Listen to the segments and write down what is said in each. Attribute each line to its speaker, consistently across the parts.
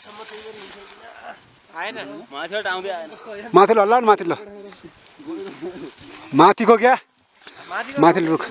Speaker 1: आएन
Speaker 2: माथिबाट आउँदै आएन
Speaker 3: माथिल्लो हल्ला न माथिल्लो माथिको क्या माथिल्लो रुख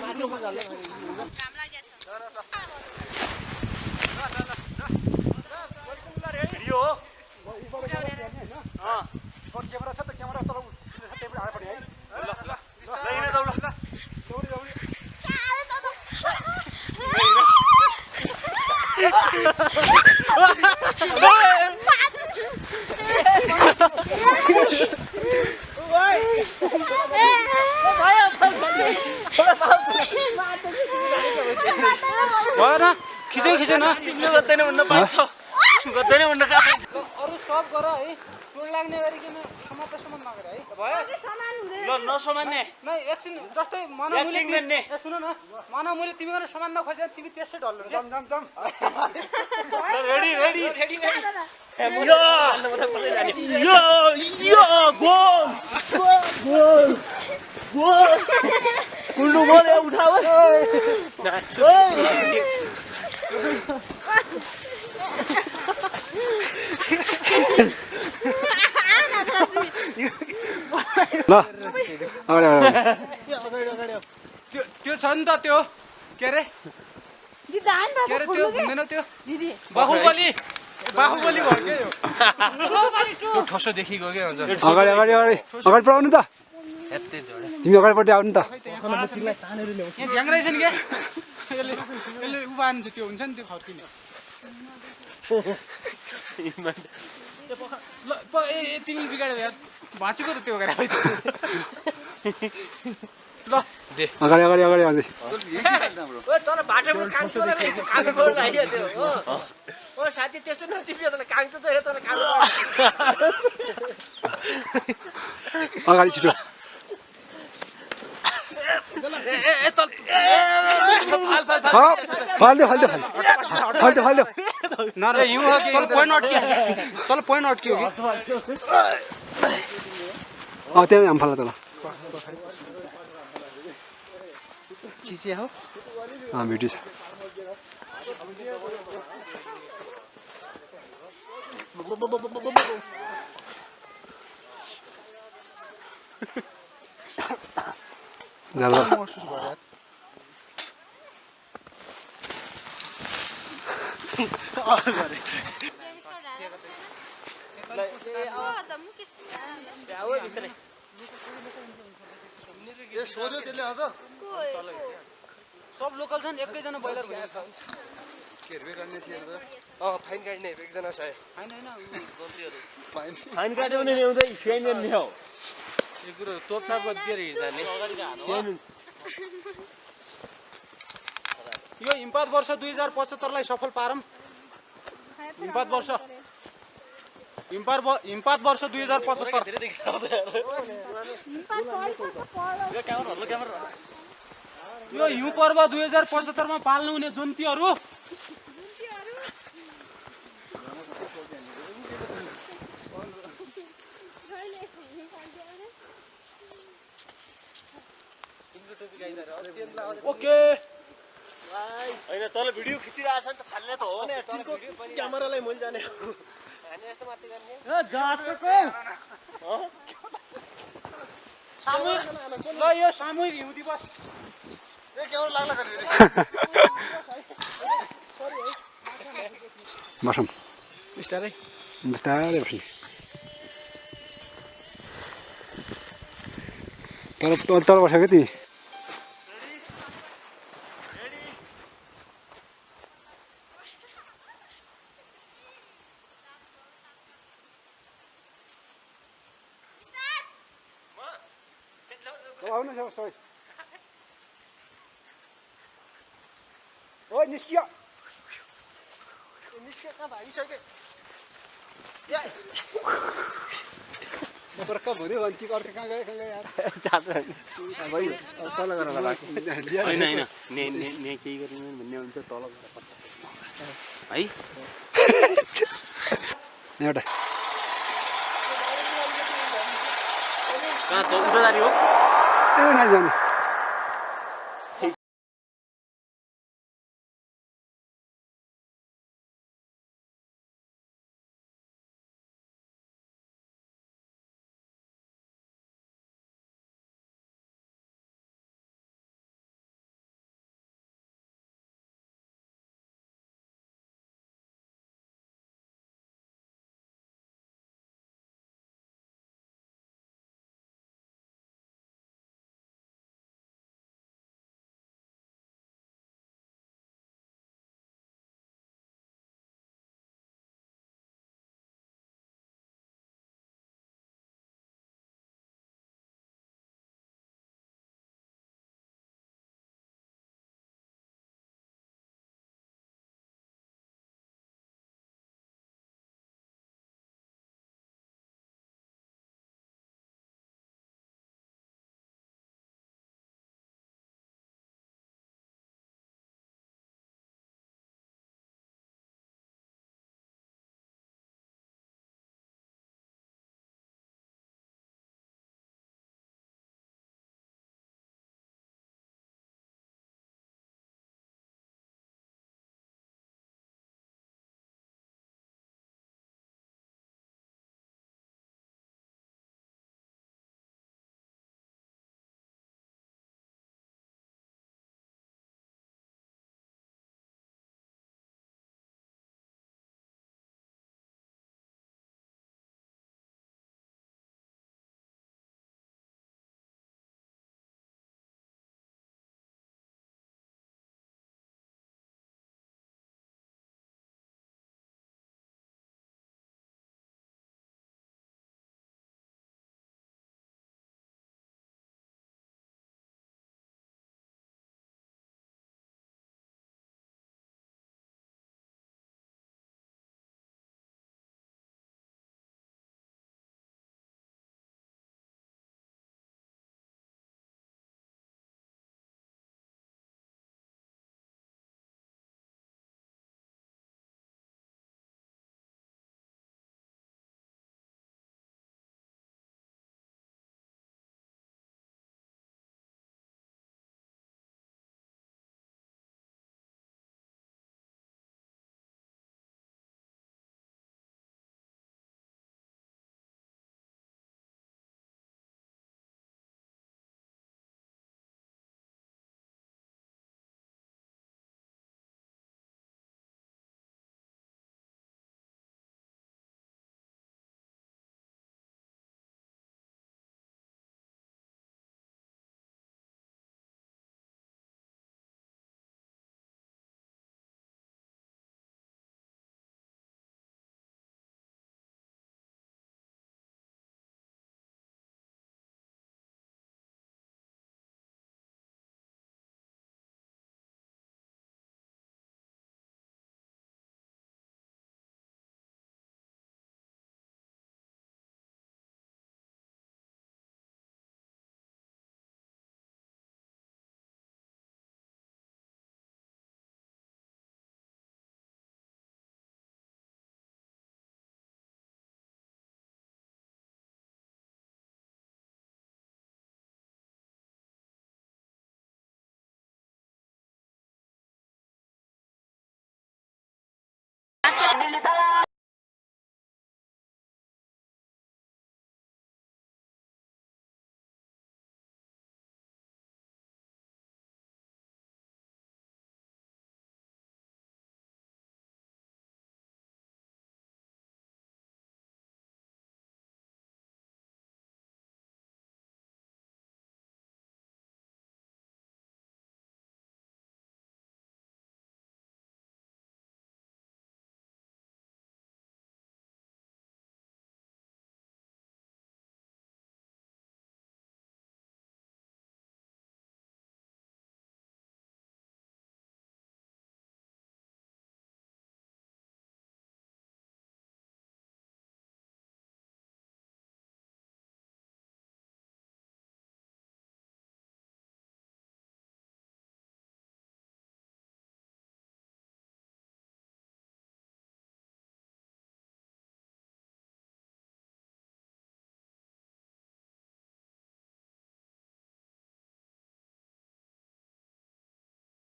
Speaker 1: भएन खिचै खिचेन
Speaker 2: गर्दैन भन्न पाइन्छ गर्दैन भन्न कहाँ पाइन्छ
Speaker 1: अरु सब गर है चोट लाग्ने गरिकन समात नगर है भयो
Speaker 2: ल नसमान्ने
Speaker 1: न एकछिन जस्तै मनमुले सुन न मनमुले तिमी गर्न समान नखोजे तिमी त्यसै ढल्नु जम जम जम
Speaker 2: रेडी रेडी यो यो गोल गोल गोल कुल्लु बोले उठाओ नाचो
Speaker 3: ल अगाडि
Speaker 1: त्यो छ नि त त्यो के रे त्यो हुँदैन त्यो बाहुबली बाहुबली भयो के यो ठसो देखिको के हुन्छ
Speaker 3: अगाडि अगाडि अगाडि अगाडि पढाउनु त तिमी अगाडिपट्टि आउनु त
Speaker 1: यहाँ झ्याङ्ग्रै छ नि के यसले यसले उभान्छ त्यो हुन्छ नि त्यो फर्किने ल तिमी बिगाड्यो यार भाँचेको त त्यो गरे ल दे
Speaker 3: अगाडि अगाडि अगाडि आउँदै
Speaker 2: तर बाटोमा कान्छ कान्छ खोल्न आइदियो त्यो हो ओ साथी त्यस्तो नचिपियो त कान्छ त हेर त कान्छ
Speaker 3: अगाडि छिटो फाल्यो फाल्यो फाल्यो फाल्यो
Speaker 1: नरे हिउँ हो कि पोइन्ट अट्कियो तल पोइन्ट अट्कियो कि
Speaker 3: त्यहाँ आम फाल्ला तल
Speaker 1: खिचे हो
Speaker 3: भिडियो छ जाला
Speaker 1: सब लोकल छन् एकैजना बोइलर फाइन काट्ने एकजना छ
Speaker 2: फाइन काट्यो भने ल्याउँदै स्याइन गर्ने हो
Speaker 1: यो कुरो तोपताप दिएर हिँड्ने यो हिमपात वर्ष 2075 लाई सफल पारम हिमपात वर्ष 2075 यो हिउँ पर्व 2075 मा पाल्नु हुने जन्तीहरू ओके
Speaker 2: हैन तल भिडियो खिचिरहेछ नि त फाल्ने त हो
Speaker 1: क्यामेरालाई मैले जाने
Speaker 2: हामी यस्तो माथि गर्ने
Speaker 1: जातको ल यो सामूहिक हिउँ दिवस
Speaker 3: बसौँ
Speaker 1: बिस्तारै
Speaker 3: बिस्तारै बस्ने तल तल बसेको तिमी आउनु सबै ओ निस्कियो
Speaker 1: कहाँ भागिसक्यो
Speaker 3: बर्खा भन्यो भने कि अर्को कहाँ गयो यार तल गरेर
Speaker 2: हैन हैन ने ने ने केही गर्नु भन्ने हुन्छ तल है
Speaker 3: एउटा
Speaker 2: कहाँ त उतारी हो
Speaker 3: ए नाइ जाने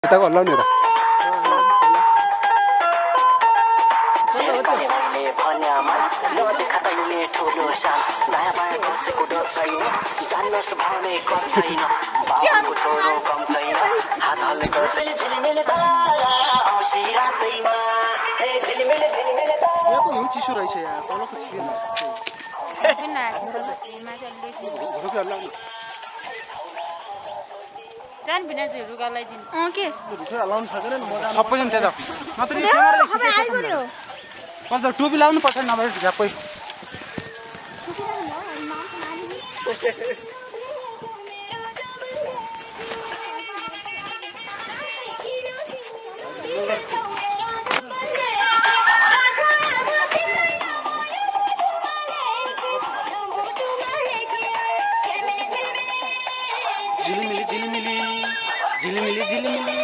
Speaker 3: यताको हल्लाउने त
Speaker 1: चिसो रहेछ यार तलको
Speaker 4: जान बिना चाहिँ रुगा लगाइदिनु के
Speaker 1: लाउनु सक्दैन नि सबैजना त्यता मात्रै टोपी लाउनु पर्छ नभए झ्याप्पै झिलिमिली झिलिमिली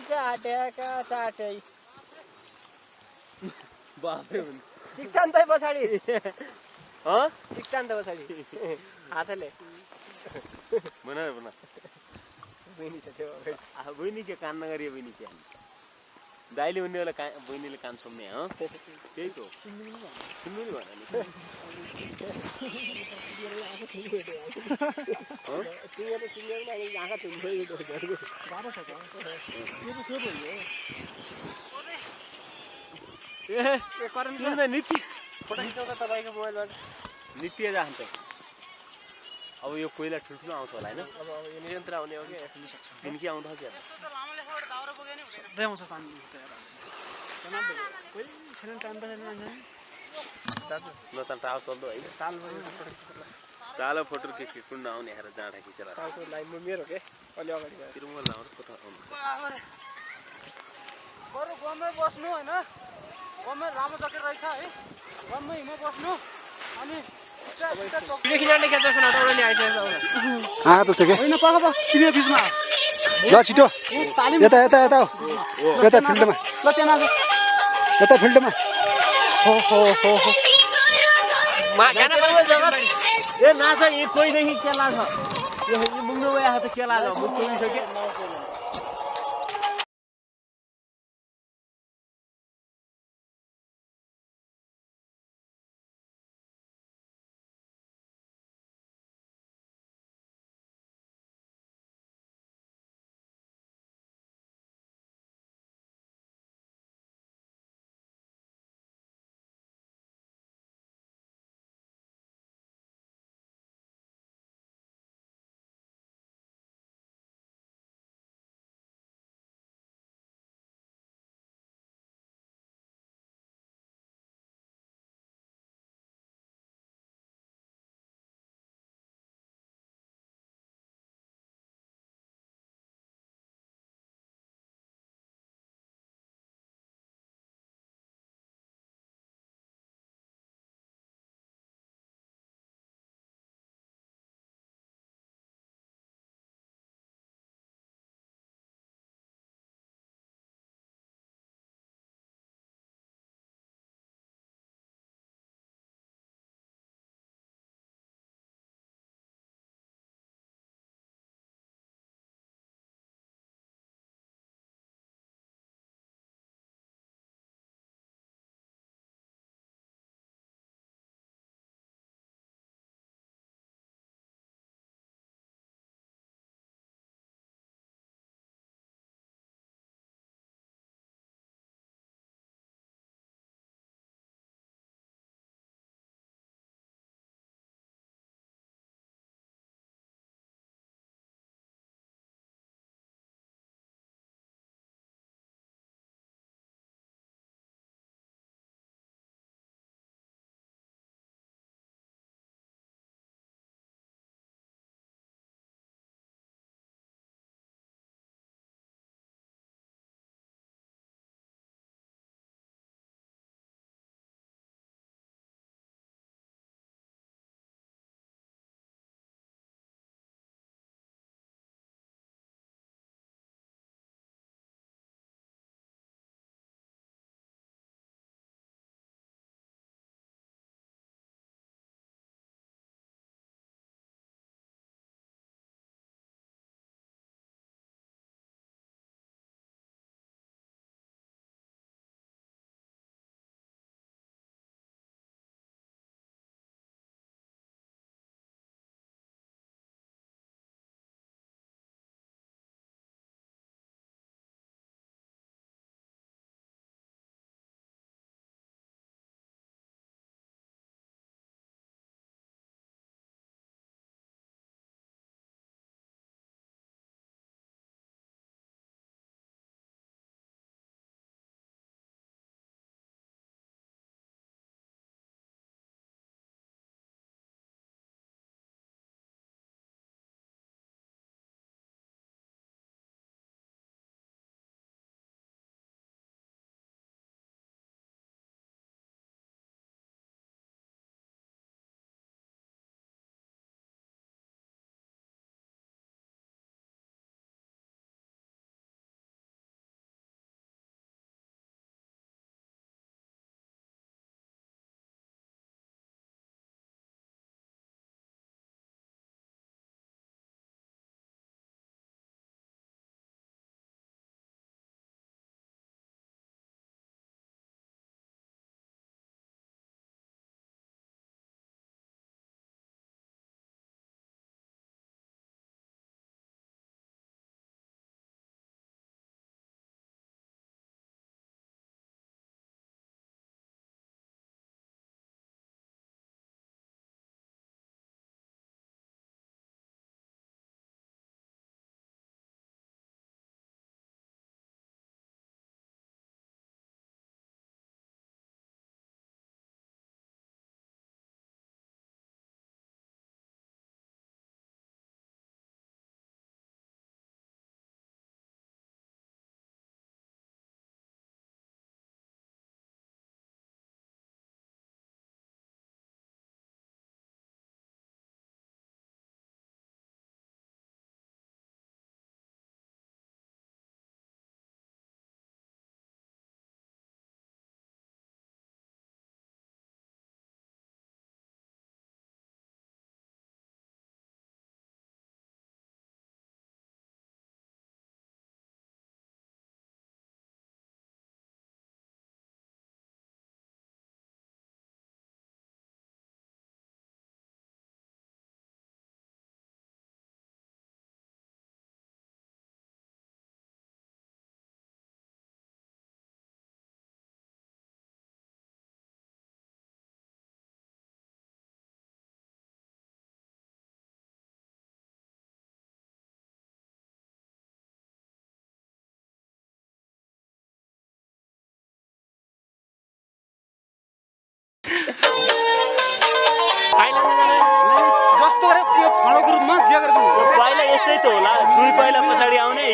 Speaker 2: चाटै बाफ्रे चिक्तान त पछाडि चिक्तान त पछाडि हातले
Speaker 5: बना
Speaker 2: बहिनी छ त्यो
Speaker 5: बहिनी के कान नगरियो बहिनी के दाइले उन्ने वाला बहिनीले कान छोड्ने हो त्यही त सुन्नु नि भन नित्य जान्छ अब यो पहिला ठुल्ठुलो आउँछ होला हैन
Speaker 2: अब यो निरन्तर आउने हो के
Speaker 5: दिनकी आउँदा के
Speaker 1: सधैँ आउँछ पानी कोही छैन टाइम पास
Speaker 5: ल त टावर चल्दो है कालो फोटो के कुण्ड आउने हेर जाँडा खिचेला
Speaker 2: अर्को लाइन मेरो के अलि अगाडि गयो
Speaker 5: तिरुमल लाउनु कता आउनु
Speaker 1: बरु गममै बस्नु होइन गममै लामो जकेट रहेछ है गममै हिँड्नु बस्नु अनि
Speaker 2: भिडियो खिच्न खेल्छ सुन टौरले आइसक्यो
Speaker 3: आँखा दुख्छ के
Speaker 1: होइन पख तिमी बिचमा
Speaker 3: ल छिटो यता यता यता यता फिल्डमा
Speaker 1: ल त्यहाँ नाच
Speaker 3: यता फिल्डमा हो हो हो हो
Speaker 2: गाना बजाउने जग्गा ए नाच यी कोहीदेखि केला छ यो मुग्नु गएको त केला छ मुग्नु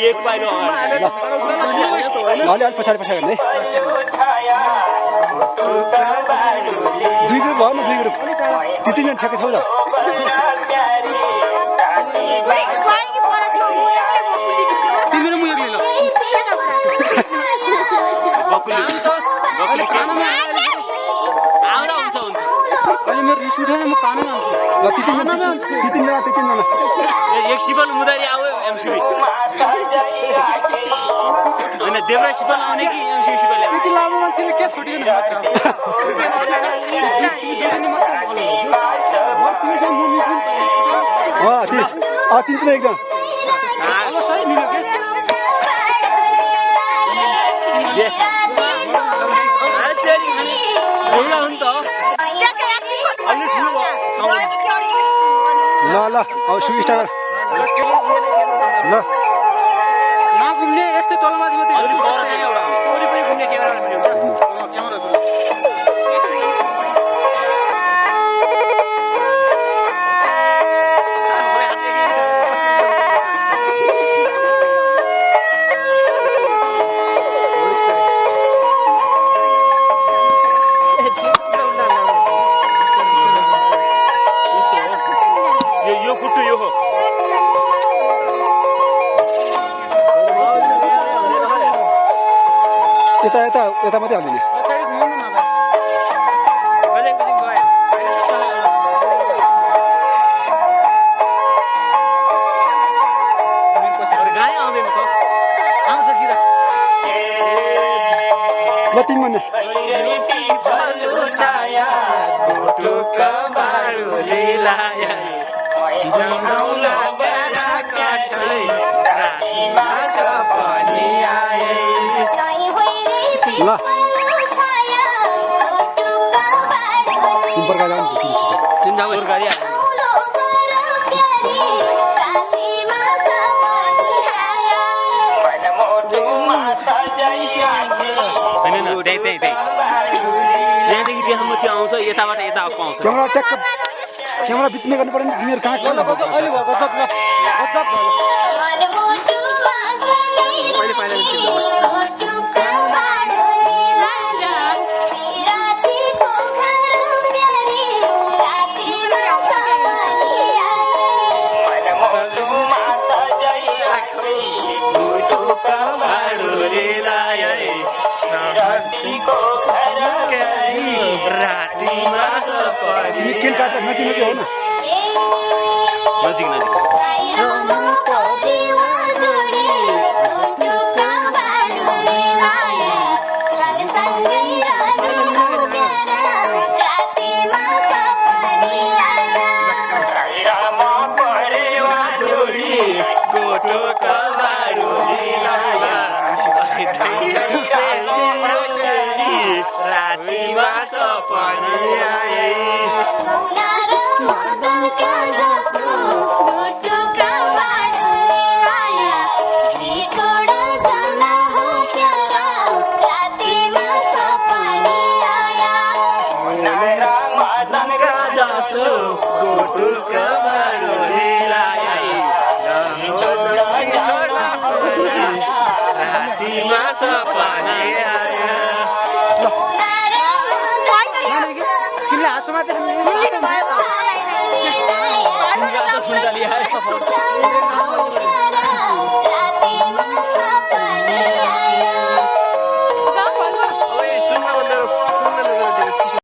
Speaker 2: एक पाइलो अगाडि
Speaker 3: अलि अलि पछाडि पछाडि गर्ने 2 ग्रुप भयो न 2 ग्रुप ती तीनजना ठ्याक्कै छौ त
Speaker 1: तिमी र म एक्लै ल
Speaker 2: बकुली
Speaker 1: कानमा
Speaker 2: आउँदा हुन्छ
Speaker 1: अहिले मेरो रिस उठेन म कानमा आउँछु
Speaker 3: ल ती तीनजना
Speaker 2: एक सिपल मुदारी आऊ एमसीबी हैन देवरा सिपल आउने कि एमसीबी सिपल आउने
Speaker 1: त्यति लामो मान्छेले के छोडिदिनु
Speaker 3: तीनजना एकजना
Speaker 1: अब सही मिल्यो के
Speaker 2: देउरा हो नि त
Speaker 3: ल ल अब सुरु स्टार्ट ल
Speaker 1: नघुम्ने यस्तै तलमाथि मात्रै
Speaker 2: वरिपरि घुम्ने क्यामेरा यो खुट्टु यो हो
Speaker 3: यता मात्रै हालिदिने
Speaker 1: पछाडि घुमाउनु न
Speaker 2: गाई आउँदैन त
Speaker 1: आउँछ किरा
Speaker 3: ल तिमी भन्ने ल तिन प्रकार जानु
Speaker 2: तिन जाऊ गाडी हैन न त्यही यहाँदेखि त्यहाँ त्यो आउँछ यताबाट यता पाउँछ
Speaker 3: क्यामेरा ट्याक्क क्यामेरा बिचमै गर्नु पर्यो नि तिमीहरू कहाँ
Speaker 1: अहिले भयो गजब ल गजब
Speaker 3: केन काट्दा नजिक हो न
Speaker 2: नजिक किनले हाँसोमा